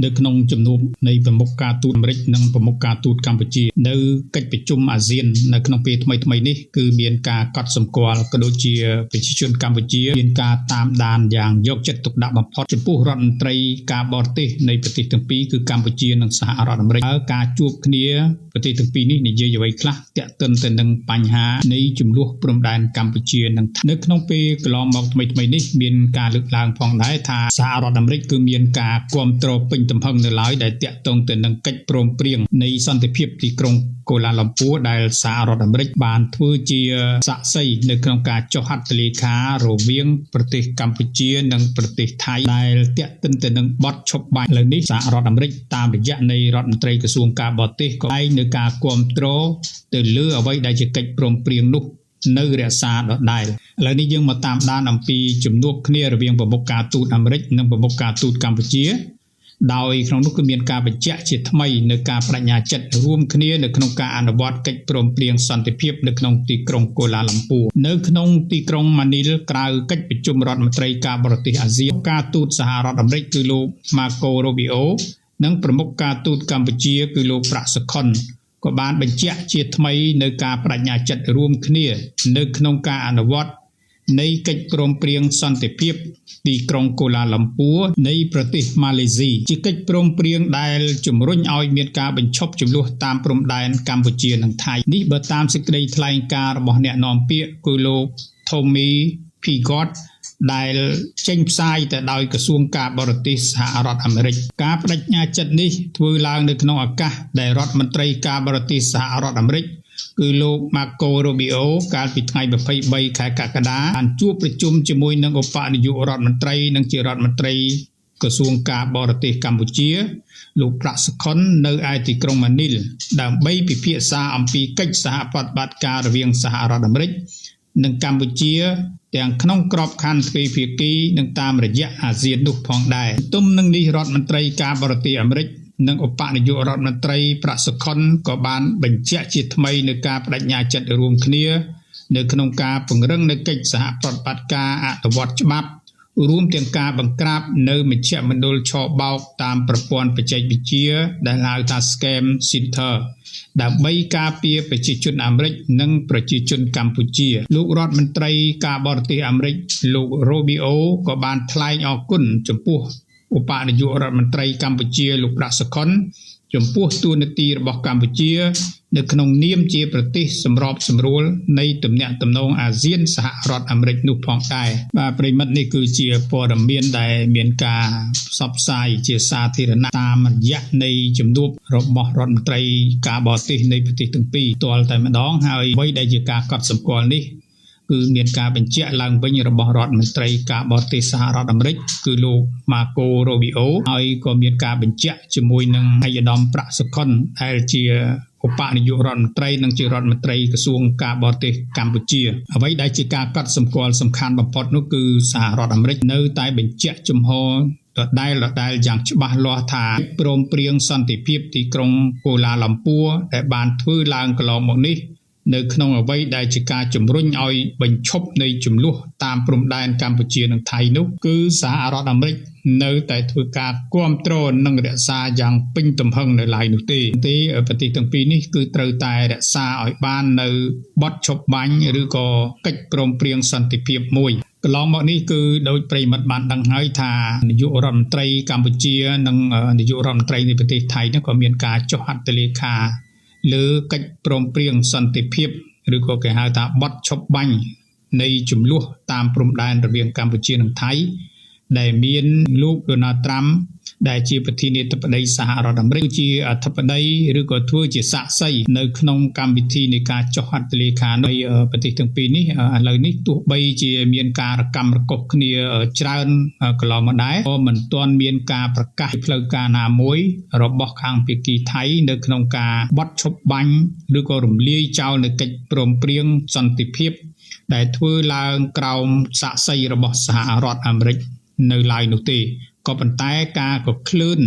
នៅក្នុងជំនួបនៃប្រមុខការទូតអាមេរិកនិងប្រមុខការទូតកម្ពុជានៅកិច្ចប្រជុំអាស៊ាននៅក្នុងពេលថ្មីៗនេះគឺមានការកត់សម្គាល់ក៏ដូចជាប្រជាជនកម្ពុជាមានការតាមដានយ៉ាងយកចិត្តទុកដាក់បំផុតចំពោះរដ្ឋមន្ត្រីការបរទេសនៃប្រទេសទាំងពីរគឺកម្ពុជានិងសហរដ្ឋអាមេរិកហើយការជួបគ្នាប្រទេសទាំងពីរនេះនិយាយអ្វីខ្លះទាក់ទិនទៅនឹងបញ្ហានៃចំនួនព្រំដែនកម្ពុជានិងនៅក្នុងពេលកន្លងមកថ្មីៗនេះមានការលើកឡើងផងដែរថាសហរដ្ឋអាមេរិកគឺមានការគាំទ្រពេញទំហឹងនៅឡើយដែលទាក់ទងទៅនឹងកិច្ចព្រមព្រៀងនៃសន្តិភាពទីក្រុងកូឡាឡាំពួរដែលសហរដ្ឋអាមេរិកបានធ្វើជាសាក្សីនៅក្នុងការចុះហត្ថលេខារវាងប្រទេសកម្ពុជានិងប្រទេសថៃដែលទាក់ទិនទៅនឹងបទឈប់បាញ់ឥឡូវនេះសហរដ្ឋអាមេរិកតាមរយៈនៃរដ្ឋមន្ត្រីក្រសួងការបរទេសក៏ឯងនៅការគាំទ្រទៅលើអ្វីដែលជាកិច្ចព្រមព្រៀងនោះនៅរក្សាដដែលឥឡូវនេះយើងមកតាមដានអំពីជំនួបគ្នារវាងប្រមុខការទូតអាមេរិកនិងប្រមុខការទូតកម្ពុជាដោយក្នុងនោះគឺមានការបញ្ជាក់ជាថ្មីនៅការបដិញ្ញាចិត្តរួមគ្នានៅក្នុងការអនុវត្តកិច្ចព្រមព្រៀងសន្តិភាពនៅក្នុងទីក្រុងកូឡាឡាំពួរនៅក្នុងទីក្រុងម៉ានីលក្រៅកិច្ចប្រជុំរដ្ឋមន្ត្រីការបរទេសអាស៊ានការទូតសហរដ្ឋអាមេរិកគឺលោកម៉ាកូរ៉ូប៊ីអូនិងប្រមុខការទូតកម្ពុជាគឺលោកប្រាក់សុខុនក៏បានបញ្ជាក់ជាថ្មីនៅការបដិញ្ញាចិត្តរួមគ្នានៅក្នុងការអនុវត្តនៃកិច្ចព្រមព្រៀងសន្តិភាពទីក្រុងកូឡាឡាំពួរនៃប្រទេសម៉ាឡេស៊ីជាកិច្ចព្រមព្រៀងដែលជំរុញឲ្យមានការបញ្ឈប់ជម្លោះតាមព្រំដែនកម្ពុជានិងថៃនេះបើតាមសេចក្តីថ្លែងការណ៍របស់អ្នកនាំពាក្យគឺលោក Tommy Pigott ដែលចេញផ្សាយទៅដោយក្រសួងការបរទេសសហរដ្ឋអាមេរិកការបដិញ្ញាចិត្តនេះធ្វើឡើងនៅក្នុងឱកាសដែលរដ្ឋមន្ត្រីការបរទេសសហរដ្ឋអាមេរិកគឺលោក Marco Rubio កាលពីថ្ងៃ23ខែកក្កដាបានជួបប្រជុំជាមួយនឹងឧបនាយករដ្ឋមន្ត្រីនិងជារដ្ឋមន្ត្រីក្រសួងការបរទេសកម្ពុជាលោកប្រាក់សុខុននៅឯទីក្រុងម៉ានីលដើម្បីពិភាក្សាអំពីកិច្ចសហប្រតិបត្តិការរវាងសហរដ្ឋអាមេរិកនិងកម្ពុជាទាំងក្នុងក្របខ័ណ្ឌទ្វេភាគីនិងតាមរយៈអាស៊ាននោះផងដែរទន្ទឹមនឹងនេះរដ្ឋមន្ត្រីការបរទេសអាមេរិកនិងឧបនាយករដ្ឋមន្ត្រីប្រាក់សុខុនក៏បានបញ្ជាក់ជាថ្មីនៅការបដិញ្ញាចិត្តរួមគ្នានៅក្នុងការពង្រឹងនូវកិច្ចសហប្រតិបត្តិការអនុវត្តច្បាប់រួមទាំងការបង្ក្រាបនៅមជ្ឈមណ្ឌលឆបោកតាមប្រព័ន្ធបច្ចេកវិទ្យាដែលហៅថា Scam Center ដើម្បីការពារប្រជាជនអាមេរិកនិងប្រជាជនកម្ពុជាលោករដ្ឋមន្ត្រីការបរទេសអាមេរិកលោក Rubio ក៏បានថ្លែងអរគុណចំពោះឧបនាយករដ្ឋមន្ត្រីកម្ពុជាលោកប្រាក់សុខុនចំពោះតួនាទីរបស់កម្ពុជានៅក្នុងនាមជាប្រទេសសម្របសម្រួលនៃទំនាក់ទំនងអាស៊ានសហរដ្ឋអាមេរិកនោះផងដែរបាទប្រិមិត្តនេះគឺជាព័ត៌មានដែលមានការផ្សព្វផ្សាយជាសាធារណៈតាមរយៈនៃជំនួបរបស់រដ្ឋមន្ត្រីការបរទេសនៃប្រទេសទាំងពីរទាល់តែម្ដងហើយអ្វីដែលជាការកត់សម្គាល់នេះគឺមានការបញ្ជាក់ឡើងវិញរបស់រដ្ឋមន្ត្រីការបរទេសសហរដ្ឋអាមេរិកគឺលោក Marco Rubio ហើយក៏មានការបញ្ជាក់ជាមួយនឹងឯកឧត្តមប្រាក់សុខុនដែលជាឧបនាយករដ្ឋមន្ត្រីនិងជារដ្ឋមន្ត្រីក្រសួងការបរទេសកម្ពុជាអ្វីដែលជាការកត់សម្គាល់សំខាន់បំផុតនោះគឺសហរដ្ឋអាមេរិកនៅតែបញ្ជាក់ជំហរដដែលដដែលយ៉ាងច្បាស់លាស់ថាព្រមព្រៀងសន្តិភាពទីក្រុងកូឡាឡាំពួរដែលបានធ្វើឡើងកន្លងមកនេះនៅក្នុងអ្វីដែលជាការជំរុញឲ្យបញ្ឈប់នៃចំនួនតាមព្រំដែនកម្ពុជានិងថៃនោះគឺសហរដ្ឋអាមេរិកនៅតែធ្វើការគាំទ្រនិងរក្សាយ៉ាងពេញទំហឹងនៅឡើយនោះទេប្រទេសទាំងពីរនេះគឺត្រូវតែរក្សាឲ្យបាននៅបទឈប់បាញ់ឬក៏កិច្ចព្រមព្រៀងសន្តិភាពមួយកន្លងមកនេះគឺដោយប្រិមិត្តបានដឹងហើយថានាយករដ្ឋមន្ត្រីកម្ពុជានិងនាយករដ្ឋមន្ត្រីនៃប្រទេសថៃនោះក៏មានការចុះហត្ថលេខាលើកិច្ចព្រមព្រៀងសន្តិភាពឬក៏គេហៅថាបទឈប់បាញ់នៃចំនួនតាមព្រំដែនរវាងកម្ពុជានិងថៃដែលមានលោកដូណាល់ត្រាំដែលជាប្រធានាធិបតីសហរដ្ឋអាមេរិកជាអធិបតីឬក៏ធ្វើជាសាក្សីនៅក្នុងកម្មវិធីនៃការចុះហត្ថលេខានៃប្រទេសទាំងពីរនេះឥឡូវនេះទោះបីជាមានការរកម្មរកុសគ្នាច្រើនកន្លងមកដែរក៏មិនទាន់មានការប្រកាសផ្លូវការណាមួយរបស់ខាងភាគីថៃនៅក្នុងការបទឈប់បាញ់ឬក៏រំលាយចោលនៅកិច្ចព្រមព្រៀងសន្តិភាពដែលធ្វើឡើងក្រោមសាក្សីរបស់សហរដ្ឋអាមេរិកនៅឡើយនោះទេក៏ប៉ុន្តែការក៏ក្លឿន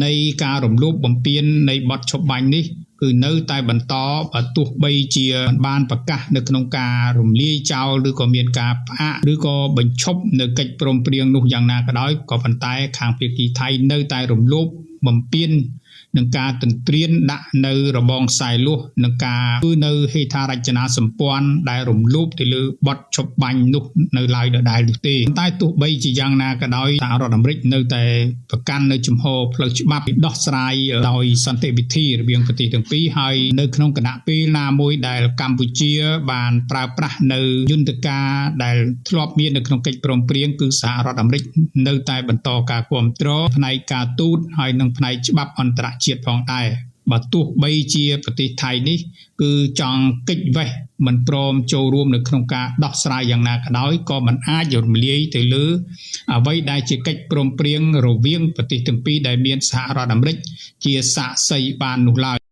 នៃការរំលោភបំពាននៃបទឈប់បាញ់នេះគឺ គឺនៅតែបន្តបើទោះបីជាមិនបានប្រកាសនៅក្នុងការរំលាយចោលឬក៏មានការផ្អាកឬក៏បញ្ឈប់នៅកិច្ចព្រមព្រៀងនោះយ៉ាងណាក៏ដោយក៏ប៉ុន្តែខាងភាគីថៃនៅតែរំលោភបំពាននឹងការទន្ទ្រានដាក់នៅរបងខ្សែលួសនិងការគឺនៅហេដ្ឋារចនាសម្ព័ន្ធដែលរំលោភទៅលើបទឈប់បាញ់នោះនៅឡើយដដែលនោះទេតែទោះបីជាយ៉ាងណាក៏ដោយសហរដ្ឋអាមេរិកនៅតែប្រកាន់នៅជំហរផ្លូវច្បាប់ដោះស្រាយដោយសន្តិវិធីរវាងប្រទេសទាំងពីរហើយនៅក្នុងគណៈពេលណាមួយដែលកម្ពុជាបានប្រើប្រាស់នៅយន្តការដែលធ្លាប់មាននៅក្នុងកិច្ចព្រមព្រៀងគឺសហរដ្ឋអាមេរិកនៅតែបន្តការគ្រប់គ្រងផ្នែកការទូតហើយនិងផ្នែកច្បាប់អន្តរជាតិផងដែរបើទោះបីជាប្រទេសថៃនេះគឺចង់គេចវេះមិនព្រមចូលរួមនៅក្នុងការដោះស្រាយយ៉ាងណាក៏ដោយក៏មិនអាចរំលាយទៅលើអ្វីដែលជាកិច្ចព្រមព្រៀងរវាងប្រទេសទាំងពីរដែលមានសហរដ្ឋអាមេរិកជាសាក្សីបាននោះឡើយ។